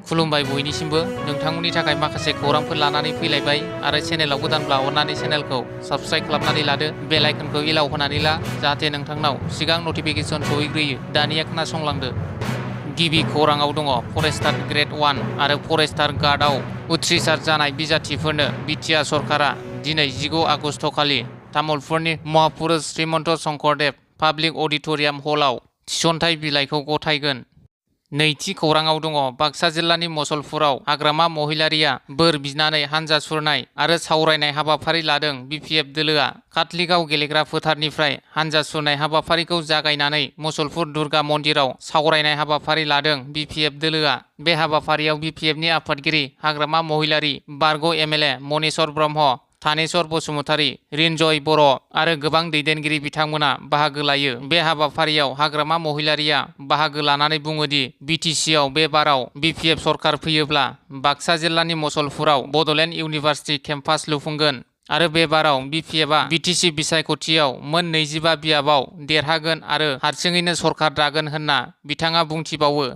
खुलुमबाय बयनिसिमबो नोंथांमोननि थाखाय माखासे खौरांफोर लानानै फैलायबाय आरो चेनेलाव गोदानब्ला अननानै चेनेलखौ साबस्क्राइब खालामनानै लादो बेल आइकनखौ एलाव होनानै ला जाहाथे नोंथांनाव सिगां नटिफिकेसन सहैग्रोयो दानिया खोनासंलांदो। गिबि खौराङाव दङ फरेस्टार ग्रेड 1 आरो फरेस्टार गार्डआव उथ्रिसार जानाय बिजाथिफोरनो बिटिआर सरकारा दिनै 19 आगस्ट खालि तामुलपुरनि महापुरुष श्रीमन्त शंकरदेव पाब्लिक अडिटोरियाम हलाव थिसनथाइ बिलाइखौ गथायगोन। नैथि खौराङाव दङ बाक्सा जिल्लानि मसलपुराव हाग्रामा महिलारिया बोर बिनानै हानजा सुरनाय आरो सावरायनाय हाबाफारि लादों। बिपिएफ दोलोआ काटलिगाव गेलेग्रा फोथारनिफ्राय हानजा सुरनाय हाबाफारिखौ जागायनानै मसलपुर दुर्गा मन्दिराव सावरायनाय हाबाफारि लादों। बिपिएफ दोलोआ बे हाबाफारियाव बिपिएफनि आफादगिरि हाग्रामा महिलारि बारग' एमएलए मनेश्वर ब्रह्म, थानेश्वर बसुमतारी, रिन्जय बर' आरो गोबां दैदेनगिरि बिथांमोना बाहागो लायो। बे हाबाफारियाव हाग्रामा महिलारिया बाहागो लानानै बुङोदि बिटिसिआव बे बाराव बिपिएफ सरकार फैयोब्ला बाक्सा जिल्लानि मसलपुराव बड'लेण्ड इउनिभार्सिटि केम्पास लुफुंगोन आरो बे बाराव बिपिएफआ बिटिसि बिसायख'थियाव मोन 25 बियाबाव देरहागोन आरो हारसिङैनो सरकार दागोन होनना बिथाङा बुंथिबावो।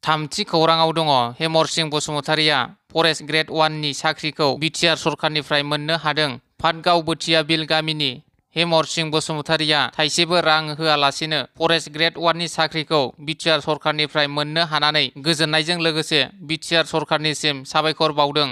थामथि खौराङाव दङ हेमरसिं बसुमतारीया फरेस्ट ग्रेड 1 नि साख्रिखौ बिटिआर सरकारनिफ्राय मोननो हादों। पाटगाव बोथिया बिल गामिनि हेमरसिं बसुमतारीया थाइसेबो रां होआलासेनो फरेस्ट ग्रेड 1 नि साख्रिखौ बिटिआर सरकारनिफ्राय मोननो हानानै गोजोननायजों लोगोसे बिटिआर सरकारनिसिम साबायखर बावदों।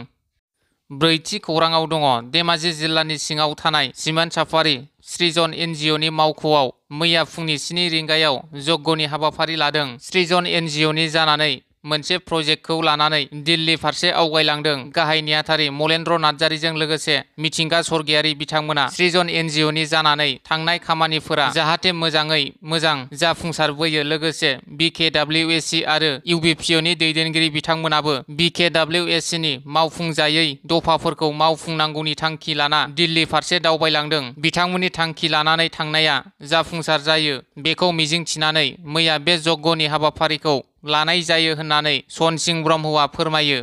ब्रैथि खौराङाव दङ धेमाजि जिल्लानि सिङाव थानाय सिमोन साफारि सृजन एनजिअनि मावख'आव मैया फुंनि 7 रिंगायाव जग्यनि हाबाफारि लादों। सृजन एनजिअनि जानानै मोनसे प्रजेक्टखौ लानानै दिल्ली फारसे आवगायलांदों। गाहाय नेहाथारि मलेन्द्र नार्जारिजों लोगोसे मिथिंगा सरगियारि बिथांमोना सृजन एनजिअनि जानानै थांनाय खामानिफोरा जाहाथे मोजाङै मोजां जाफुंसारबोयो लोगोसे बिकेडब्लिउएसि आरो इउबिपिअनि दैदेनगिरि बिथांमोनाबो बिकेडब्लिउएसिनि मावफुंजायै दफाफोरखौ मावफुंनांगौनि थांखि लाना दिल्ली फारसे दावबायलांदों। बिथांमोननि थांखि लानानै थांनाया जाफुंसार जायो बेखौ मिजिंथिनानै मैया बे जग्यनि हाबाफारिखौ लानाय जायो होननानै सनसिं ब्रह्मआ फोरमायो।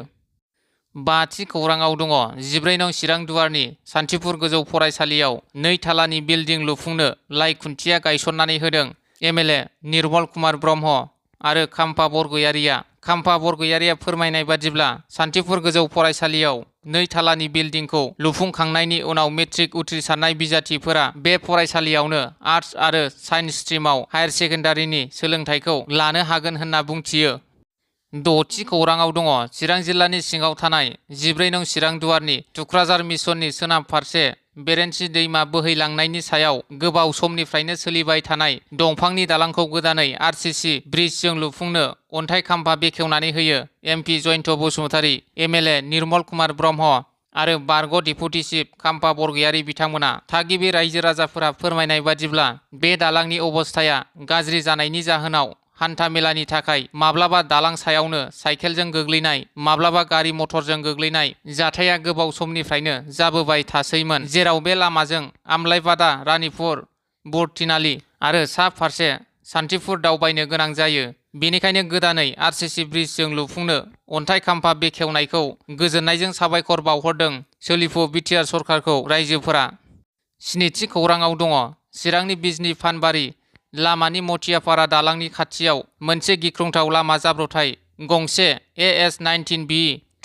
बाथि खौराङाव दङ 14 नं चिरां दुवारनि सान्थिपुर गोजौ फरायसालियाव 2 थालानि बिल्डिं लुफुंनो लाइ खुन्थिया गायसननानै होदों। एमएलए निर्मल कुमार ब्रह्म आरो खाम्फा बरगयारिया फोरमायनाय बादिब्ला सान्थिपुर गोजौ फरायसालियाव 2 थालानि बिल्डिंखौ लुफुंखांनायनि उनाव मेट्रिक उथ्रिसारनाय बिजाथिफोरा बे फरायसालियावनो आर्ट्स आरो साइन्स स्ट्रिमाव हायार सेकेन्डारिनि सोलोंथाइखौ लानो हागोन होनना बुंथियो। द'थि खौराङाव दङ चिरां जिल्लानि सिङाव थानाय 14 नं चिरां दुवारनि थुक्राझार मिसननि सोनाब फारसे बेरेन्सि दैमा बोहैलांनायनि सायाव गोबाव समनिफ्रायनो सोलिबाय थानाय दंफांनि दालांखौ गोदानै आरसिसि ब्रिजजों लुफुंनो अन्थाइ खाम्फा बेखेवनानै होयो। एमपि जयन्त बसुमतारी, एमएलए निर्मल कुमार ब्रह्म आरो बारग' डेपुटि चिफ खाम्फा बरगयारि बिथांमोना थागिबि रायजो राजाफोरा फोरमायनाय बादिब्ला बे दालांनि अबस्थाया गाज्रि जानायनि जाहोनाव हान्था मेलानि थाखाय माब्लाबा दालां सायावनो साइकेलजों गोग्लैनाय माब्लाबा गारि मटरजों गोग्लैनाय जाथाया गोबाव समनिफ्रायनो जाबोबाय थासैमोन, जेराव बे लामाजों आमलाइबादा, रानिपुर, बरथिनालि आरो सा फारसे सान्थिपुर दावबायनो गोनां जायो। बेनिखायनो गोदानै आरसिसि ब्रिजजों लुफुंनो अन्थाइ खाम्फा बेखेवनायखौ गोजोननायजों साबायखर बावहरदों सोलिफु बिटिआर सरकारखौ रायजोफोरा। स्निथि खौराङाव दङ चिरांनि बिजनि फानबारि लामानि मथियापारा दालांनि खाथियाव मोनसे गिख्रंथाव लामा जाब्रबथाय गंसे AS19B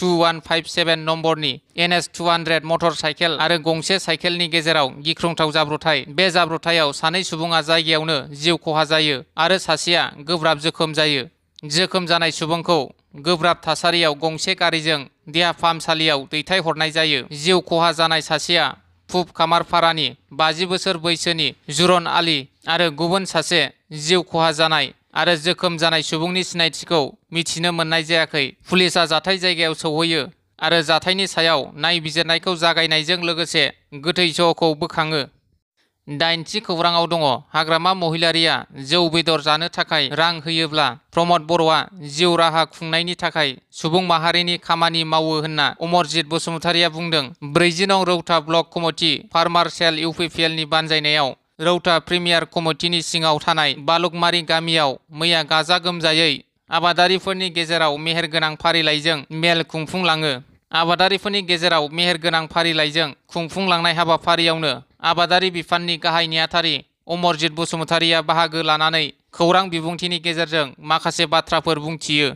2157 नम्बरनि NS 200 मटर साइकेल आरो गंसे साइकेलनि गेजेराव गिख्रंथाव जाब्रबथाय। बे जाब्रबथायाव 2 सुबुङा जायगायावनो जिउ खहा जायो आरो सासेया गोब्राब जोखोम जायो। जोखोम जानाय सुबुंखौ गोब्राब थासारियाव गंसे गारिजों देहा फाहामसालियाव दैथायहरनाय जायो। जिउ खहा जानाय सासेया पुब कामारपारानि 50 बोसोर बैसोनि जुरन आली आरो गुबुन सासे जिउ खहा जानाय आरो जोखोम जानाय सुबुंनि सिनायथिखौ मिथिनो मोननाय जायाखै। पुलिसआ जाथाय जायगायाव सौहैयो आरो जाथायनि सायाव नायबिजिरनायखौ जागायनायजों लोगोसे गोथै सहखौ बोखाङो। 8थि खौराङाव दङ हाग्रामा महिलारिया जौ बेदर जानो थाखाय रां होयोब्ला प्रमद बर'आ जिउ राहा खुंनायनि थाखाय सुबुं माहारिनि खामानि मावो होनना अमरजित बसुमतारीया बुंदों। 40 नं रौता ब्लक कमिटि फार्मार सेल इउपिपिएलनि बानजायनायाव रौता प्रिमियार कमिटिनि सिङाव थानाय बालुकमारि गामियाव मैया गाजा गोमजायै आबादारिफोरनि गेजेराव मेहेरगोनां फारिलाइजों मेल खुंफुंलाङो। आबादारिफोरनि गेजेराव मेहेरगोनां फारिलाइजों खुंफुंलांनाय हाबाफारियावनो आबादारि बिफाननि गाहाय नेहाथारि अमरजित बसुमतारीया बाहागो लानानै खौरां बिबुंथिनि गेजेरजों माखासे बाथ्राफोर बुंथियो।